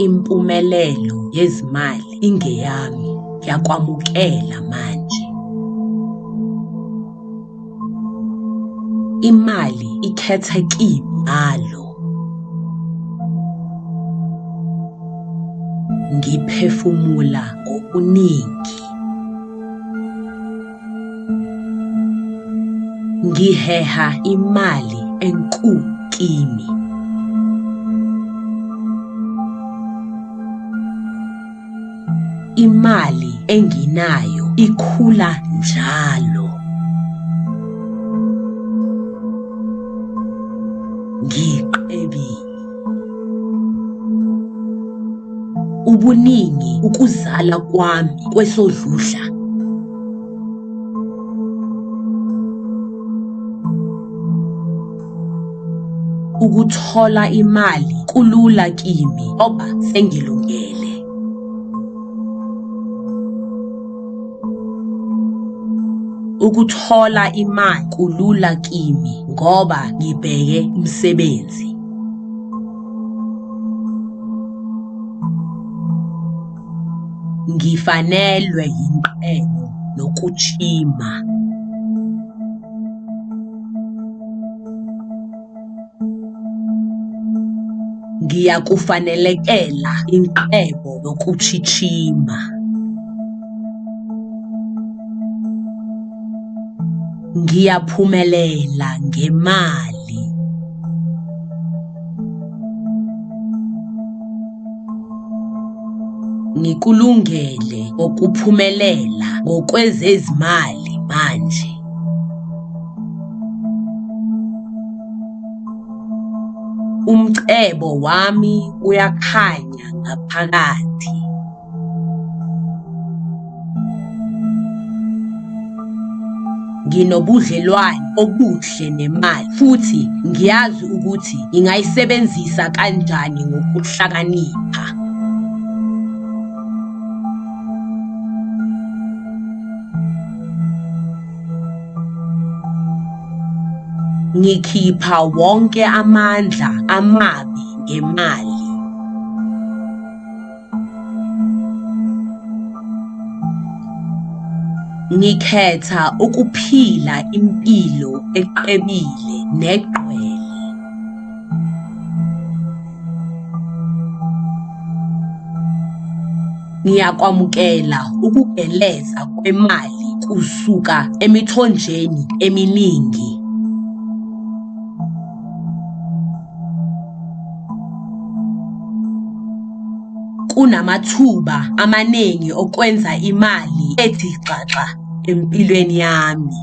Impumelelo yezimali ingeyami ngiyakwamukela manje. Imali ikhetha kimi njalo. Ngiphefumula ngokuningi. Ngiheha imali enkulu kimi. Imali enginayo ikhula njalo. Ngiqebile. Ubuningi ukuzala kwami kwesodludla. Ukuthola imali kulula kimi ngoba sengilungele. Ukuthola imali kulula kimi ngoba ngibheke umsebenzi. Ngifanelwe yinqebo nokuchima. Ngiyakufanelekela inqebo nokuchichima. Ngiyaphumelela ngemali. Ngikulungele ukuphumelela ngokwezezimali manje. Umcebo wami uyakhanya ngaphakathi. Nginobudlelwane obuhle nemali futhi ngiyazi ukuthi ngingayisebenzisa kanjani ngokuhlakanipha. Ngikhipha wonke amandla amabi ngemali. Ngikhetha ukuphila impilo eqebile negcwele. Ngiyakwamukela ukugeleza kwemali kusuka emithonjeni eminingi. Kunamathuba amaningi okwenza imali ethi xaxa empilweni yami.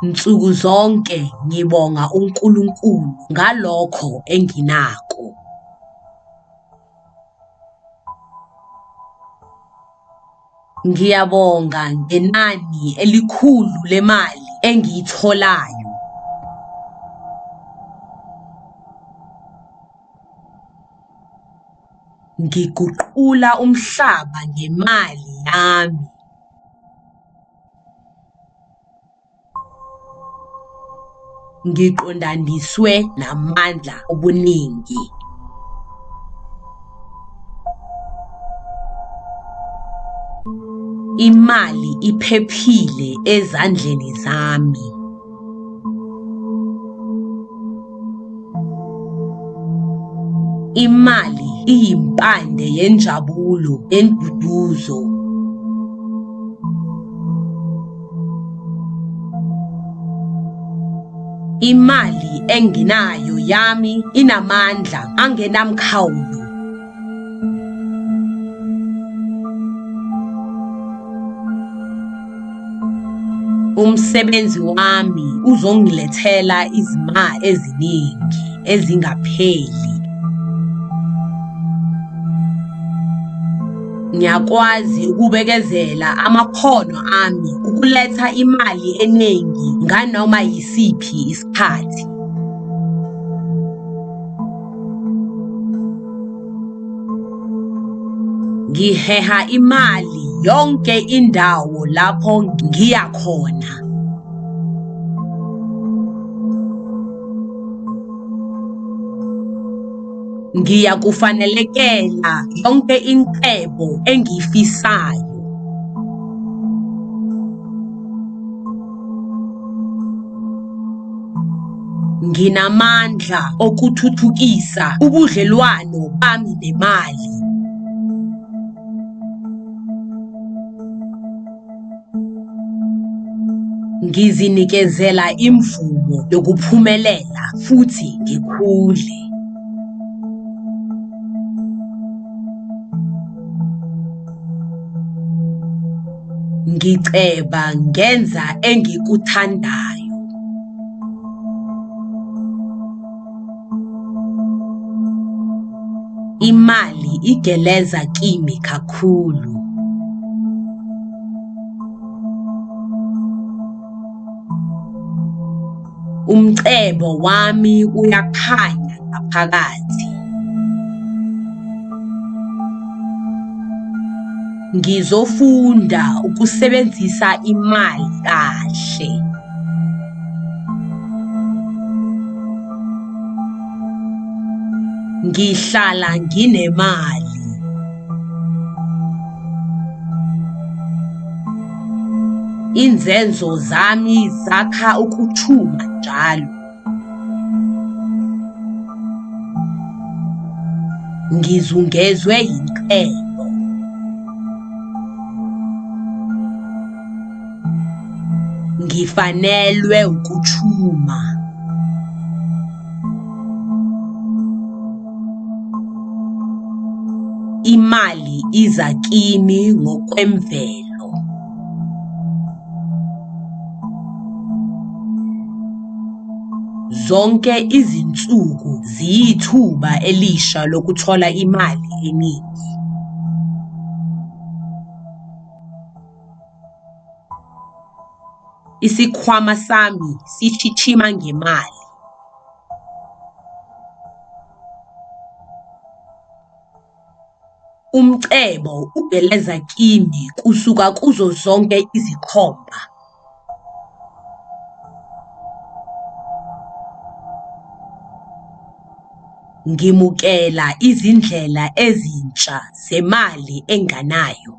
Nsuku zonke ngibonga uNkulunkulu ngalokho enginako. Ngiyabonga ngenani elikhulu lemali engiyitholayo. Ngiguqula umhlaba ngemali yami. Ngiqondaniswe namandla obuningi. Imali iphephile ezandleni zami. Imali iyimpande yenjabulo nenduduzo. Imali enginayo yami inamandla angenamkhawulo. Umsebenzi wami uzongilethela izimali eziningi ezingapheli. Ngiyakwazi ukubekezela amakhono ami ukuletha imali eningi nganoma yisiphi isikhathi. Ngiheha imali yonke indawo lapho ngiya khona. Ngiyakufanelekela yonke incebo engiyifisayo. Nginamandla okuthuthukisa ubudlelwano bami nemali. Ngizinikezela imvumo yokuphumelela futhi ngikhule. Ngiceba ngenza engikuthandayo. Imali igeleza kimi kakhulu. Umcebo wami uyakhanya ngaphakathi. Ngizofunda ukusebenzisa imali kahle. Ngihlala nginemali. Izenzo zami zakha ukuchuma njalo. Ngizungezwe yinkebo. Ngifanelwe ukuchuma. Imali iza kimi ngokwemvelo. Zonke izinsuku ziyithuba elisha lokuthola imali eningi. Isikhwama sami sichichima ngemali. Umcebo ugeleza kimi kusuka kuzo zonke izikhomba. Ngimukela izindlela ezintsha zemali engenayo.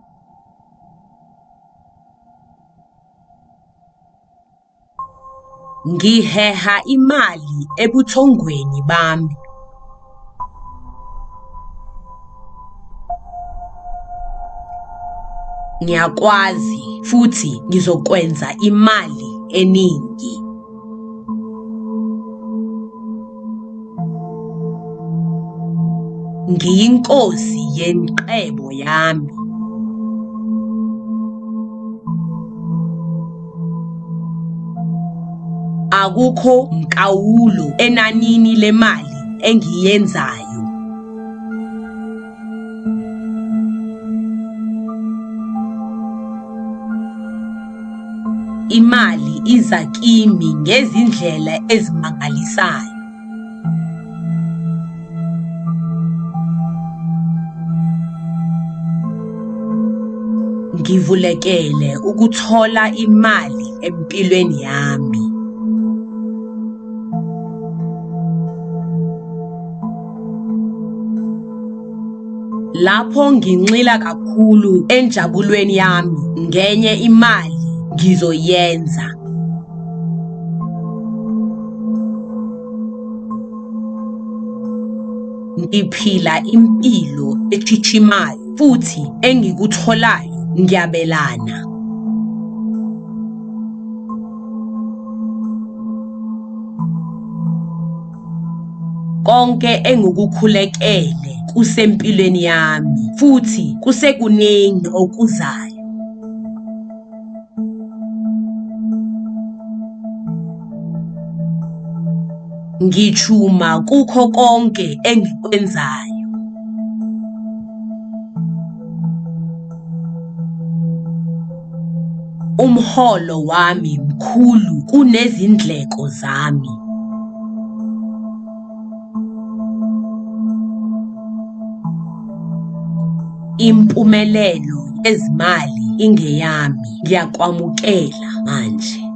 Ngiheha imali ebuthongweni bami. Ngiyakwazi futhi ngizokwenza imali eningi. Ngiyinkosi yenqebo yami. Akukho mkhawulo enanini lemali engiyenzayo. Imali iza kimi ngezindlela ezimangalisayo. Ngivulekele ukuthola imali empilweni yami. Lapho nginxila kakhulu enjabulweni yami ngenye imali ngizoyenza. Ngiphila impilo echichimayo futhi engikutholayo ngiyabelana. Konke engikukhulekele kusempilweni yami futhi kusekuningi okuzayo. Ngichuma kukho konke engikwenzayo. Umholo wami mkhulu kunezindleko zami. Impumelelo yezimali ingeyami, ngiyakwamukela manje.